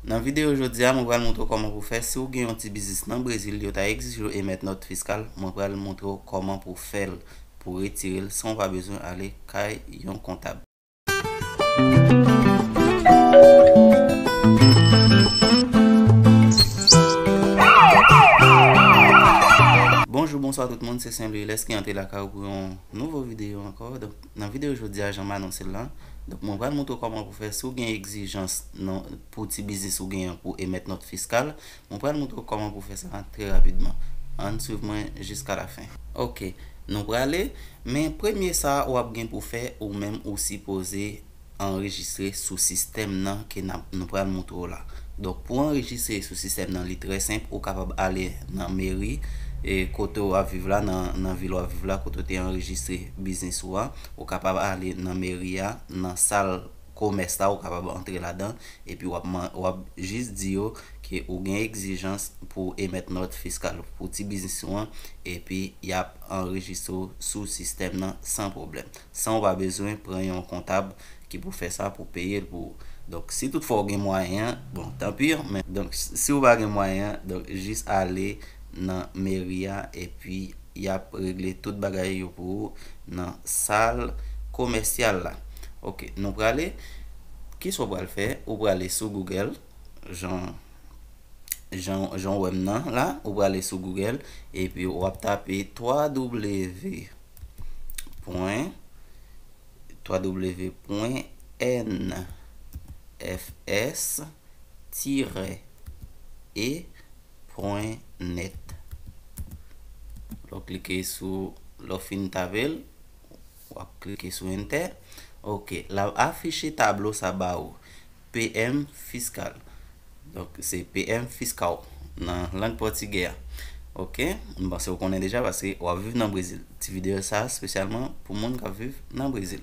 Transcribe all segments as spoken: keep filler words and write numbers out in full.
Nan videyo jodi a, mwen pral montre w kòman pou fè si w gen yon ti biznis nan Brezil, yo ta egzije w emèt nòt fiskal, mwen pral montre w kòman pou fè l, pou retire l san w pa bezwen ale kay yon kontab. Bonjou, bonswa tout moun, se Saint Louis Lès ki antre lakay ou pou yon nouvo videyo ankò. Donk, nan videyo jodi a, jan m anonse l la, donk, mwen pral montre w kòman pou fè si w gen egzijans nan, pou ti biznis ou genyen pou emèt nòt fiskal. Mwen pral montre w kòman pou fè sa trè rapidman. Ann swiv mwen jiska lafen. Ok, nou prale, men premye sa w ap gen pou fè, ou menm ou sipoze anrejistre sou sistèm nan ke n ap, nou pral montre w la. Donk, pou anrejistre sou sistèm nan, li trè senp. Ou kapab ale nan meri, e, kote w ap viv la, nan, nan vil w ap viv la, kote w te anrejistre biznis ou a. Ou kapab ale nan meri a, nan sal komès la, ou kapab antre ladan, epi w ap, w ap jis di yo ke ou gen egzijans pou emèt nòt fiskal pou ti biznis ou an, epi y ap anrejistre w sou sistèm nan san pwoblèm, san w pa bezwen pran yon kontab ki pou fè sa, pou peye l pou ou. Donk, si toutfwa w gen mwayen an, bon, tanpi, men, donk, si w pa gen mwayen an, donk, jis ale nan meri a, epi y ap regle tout bagay yo pou ou nan sal komèsyal la. Ok, nou prale. Kisa w pral fè? Ou prale sou Google, jan, jan, jan w wè m nan la, ou prale sou Google, epi w ap tape twa w pwen twa w pwen N F S tirè E pwen nèt. Lè w klike sou, lè w fin tape l, w ap klike sou Enter. Ok, l ap afiche tablo sa ba ou. P M Fiskal. Donk, se P M Fiskal nan lang pòtigè a. Ok? M panse w konnen deja paske w ap viv nan Brezil. Ti videyo sa espesyalman pou moun k ap viv nan Brezil.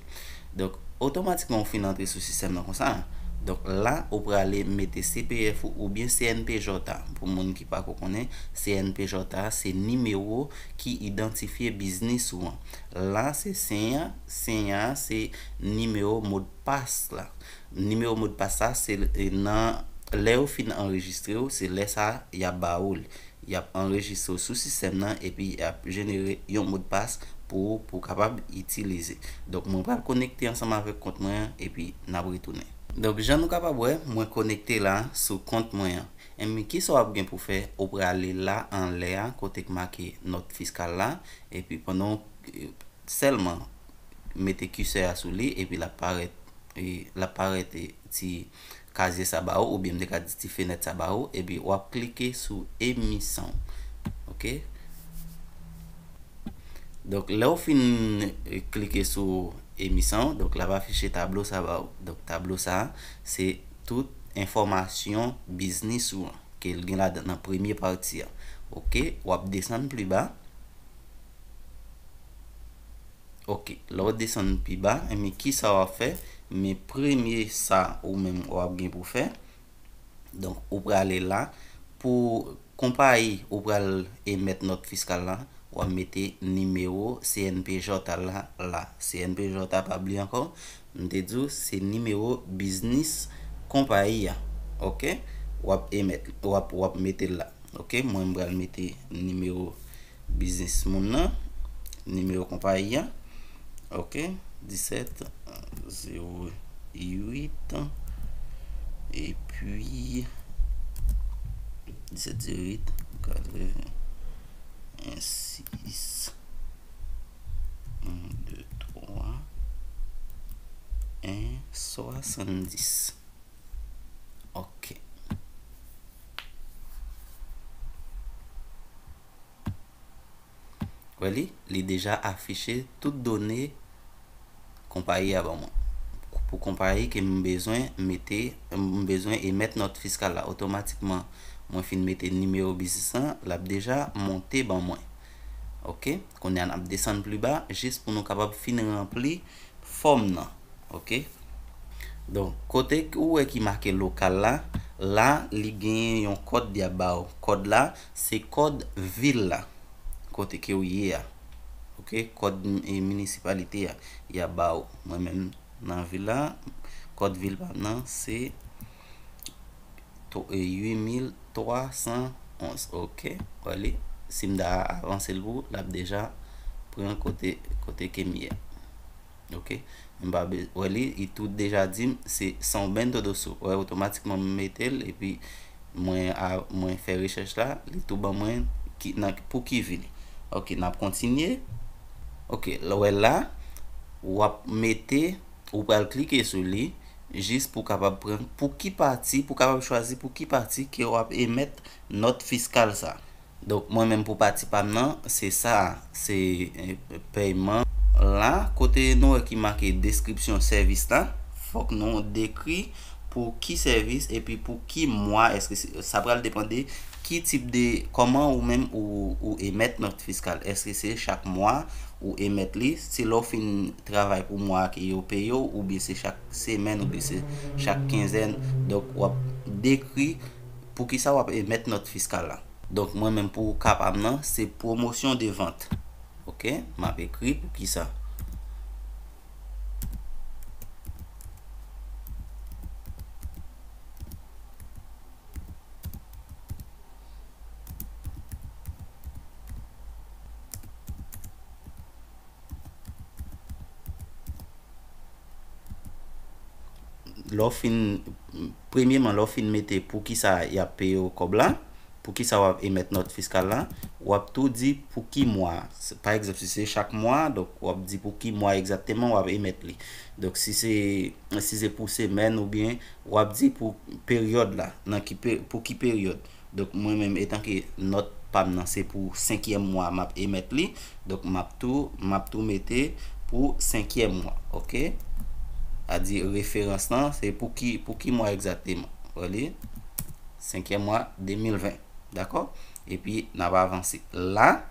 Donk, otomatikman ou fin antre sou sistèm nan konsa. Donk, la, ou prale mete C P F ou oubyen C N P J a. Pou moun ki pako konnen, C N P J a se nimewo ki idantifye biznis ou an. La, se sen an, sen an se nimewo modpas la. Nimewo modpas sa, se, e, nan, lè yo fin anrejistre w, se lè sa y ap ba ou l. Y ap anrejistre w sou sistèm nan, epi y ap jenere yon modpas pou ou, pou w kapab itilize. Donk, mwen pral konekte ansanm avèk kont mwen an, epi n ap retounen. Donk, jan nou kapab wè, mwen konekte la sou kont mwen an. Enben, kisa w ap gen pou fè? Ou prale la anlè a, kote k make nòt fiskal la, epi pandan w, e, sèlman mete kisè a sou li, epi l ap parèt, e, l ap parèt, e, ti kazye sa ba ou, oubyen m te ka di ti fenèt sa ba ou, epi w ap klike sou emisan. Ok? Donk, lè w fin, e, klike sou emisan, donk, l ap afiche tablo sa ba ou. Donk, tablo sa, se tout enfòmasyon biznis ou an, ke l gen ladan nan premye pati a. Ok? W ap desann pli ba. Ok, lè w desann pi ba, enben, kisa w ap fè? Men premye sa ou menm w ap gen pou fè. Donk, ou prale la. Pou konpayi ou pral emèt nòt fiskal la, w ap mete nimewo C N P J a la, la. C N P J a, pa bliye ankò, m te di w, se nimewo biznis konpayi a. Ok? W ap emèt, w ap, w ap mete l la. Ok? Mwen, m pral mete nimewo biznis moun nan, nimewo konpayi a. Ok, disèt zewo uit, epi disèt zewo uit, katreven sis, en, de, twa, en, swasanndis. Ok. Wè li, li deja afiche tout done konpayi a ban mwen. Pou konpayi ke m bezwen mete, m bezwen emèt nòt fiskal la otomatikman. Mwen fin mete nimewo biznis lan, l ap deja monte ban mwen. Ok, kounye a n ap desann pli ba, jis pou nou kapab fin ranpli fòm nan. Ok? Donk, kote k ou wè ki make lokal la, la, li gen yon kòd y ap ba w. Kòd la, se kòd vil la. Kote ke w ye a. Ok? Kòd, e, minisipalite a, y ap ba w. Mwen menm, nan vil la, kòd vil pa m nan, se, to- e, uit mil twa san onz. Ok, wè li. Si m ta avanse l pou ou, l ap deja pran kote, kote ke m ye a. Ok, m pa be- wè li, li tou deja di m se São Bento do Sul. Wè, otomatikman m mete l, epi mwen a, mwen fè rechèch la, li tou ban mwen ki, nan, pou ki vil. Ok, n ap kontinye. Ok, l- wè la, w ap mete, ou pral klike sou li, jis pou kapab pran pou ki pati, pou kapab chwazi pou ki pati ke w ap emèt nòt fiskal sa. Donk, mwen menm pou pati pa m nan, se sa, se, eh, pèyman la, kote nou wè ki make deskripsyon sèvis la, fòk nou dekri pou ki sèvis epi pou ki mwa, èske se, sa pral depann de ki tip de, kòman ou menm ou, ou emèt nòt fiskal. Èske se chak mwa ou emèt li, se lè w fin travay pou mwa a ke yo peye w, oubyen se chak semèn, oubyen se chak kenzèn. Donk, w ap dekri poukisa w ap emèt nòt fiskal la. Donk, mwen menm pou ka pa m nan, se promotion de vente. Ok, m ap ekri poukisa. Lè w fin, premyeman, lè w fin mete poukisa y ap peye w kòb la, poukisa w ap emèt nòt fiskal la, w ap tou di pou ki mwa. Se- Pa egzanp, si se chak mwa, donk w ap di pou ki mwa egzakteman w ap emèt li. Donk, si se, si se pou semèn oubyen w ap di pou peryòd la, nan ki pe- pou ki peryòd. Donk, mwen menm, etanke nòt pa m nan se pou senkyèm mwa m ap emèt li, donk m ap tou, m ap tou mete pou senkyèm mwa, ok? A di referans lan, se pou ki, pou ki mwa egzakteman? Wè li, senkyèm mwa de mil ven, dakò? Epi, n ap avanse. La,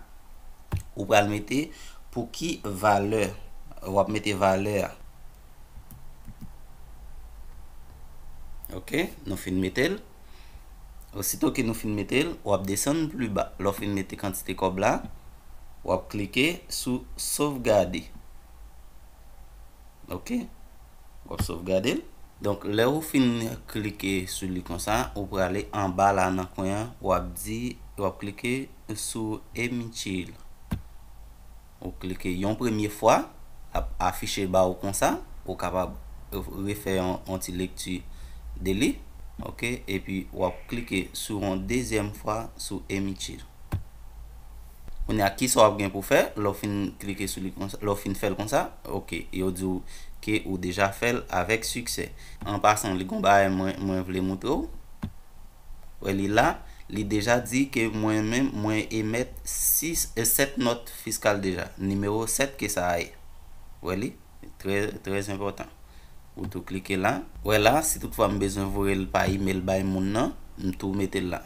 ou pral mete pou ki valè, w ap mete valè a. Ok, nou fin mete l. Osito ke nou fin mete l, w ap desann pli ba. Lè w fin mete kantite kòb la, w ap klike sou sovgade. Ok, w ap sovgade l. Donk, lè ou fin klike sou li konsa, ou prale anba la nan kwen an, w ap di, w ap klike sou emitir. Ou klike yon premye fwa, l ap afiche ba ou konsa, ou kapab refè yon, yon ti lekti de li, ok, epi w ap klike sou yon dezyèm fwa sou emitir. Kounye a, kisa w ap gen pou fè, lè w fin klike sou li konsa, lè w fin fè l konsa, ok, yo di w ke ou deja fè l avèk siksè. An pasan, li gon bagay mwen, mwen vle moutre w. Wè li la, li deja di ke mwen menm, mwen emèt sis, e, sèt nòt fiskal deja. Nimewo sèt ke sa a ye. Wè li, trè, trè enpòtan. Ou tou klike la. Wè la, si toutfwa m bezwen voye l pa imèl bay moun nan, m tou mete l la.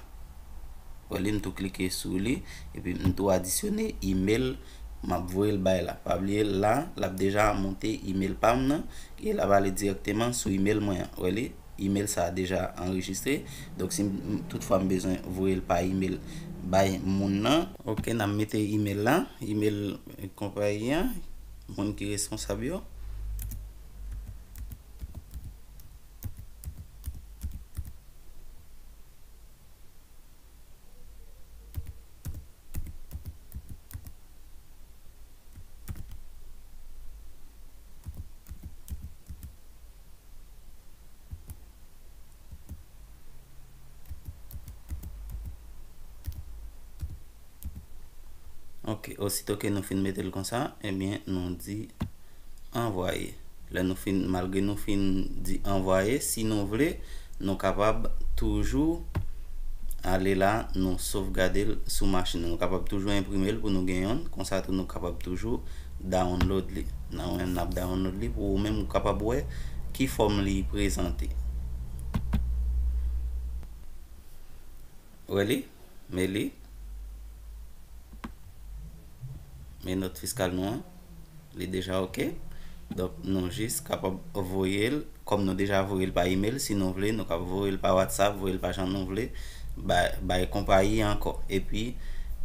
Wè li, m tou klike sou li, epi m tou adisyone imèl m ap voye l bay la. Pa bliye la, l ap deja monte imèl pa m nan, e l ap ale dirèkteman sou imèl mwen an. Wè li, imèl sa a deja anrejistre. Donk, si m, toutfwa m bezwen voye l pa imèl bay moun nan, ok, n ap mete imèl la, imèl konpayi an, moun ki responsab yo. Ok, osito ke nou fin mete l konsa, ebyen, nou di anvwaye. Lè nou fin, malgre nou fin di anvwaye, si nou vle, nou kapab toujou ale la, nou sovgade l sou machin nou. Nou kapab toujou enprime l pou nou gen youn. Konsa tou, nou kapab toujou download li. Nan, n ap download li pou ou menm ou kapab wè ki fòm li prezante. Wè li, men li. Men nòt fiskal nou an, li deja ok. Donk, nou jis kapab voye l, kòm nou deja voye l pa imèl, si nou vle, nou kapab voye l pa WhatsApp, voye l pa jan nou vle, bay, bay konpayi an ankò. Epi,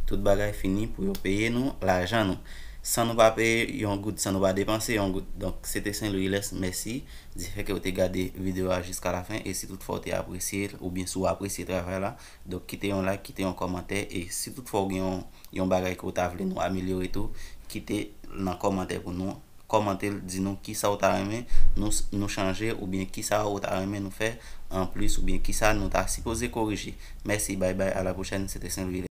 tout bagay fini pou yo peye nou lajan nou. San nou pa peye yon goud, san nou pa depanse yon goud. Donk, se te Saint Louis Lès, mèsi di fè ke w te gade videyo a jiska lafen. E si toutfwa w te apresye l, oubyen si w apresye travay la, donk kite yon like, kite yon kòmantè. E si toutfwa w gen yon, yon bagay ke w ta vle nou amelyore tou, kite nan kòmantè pou nou. Kòmante l, di nou kisa w ta renmen nou, nou chanje, oubyen kisa w ta renmen nou fè anplis, oubyen kisa nou ta sipoze korije. Mèsi, bay bay, a la pwochèn, se te Saint Louis Lès.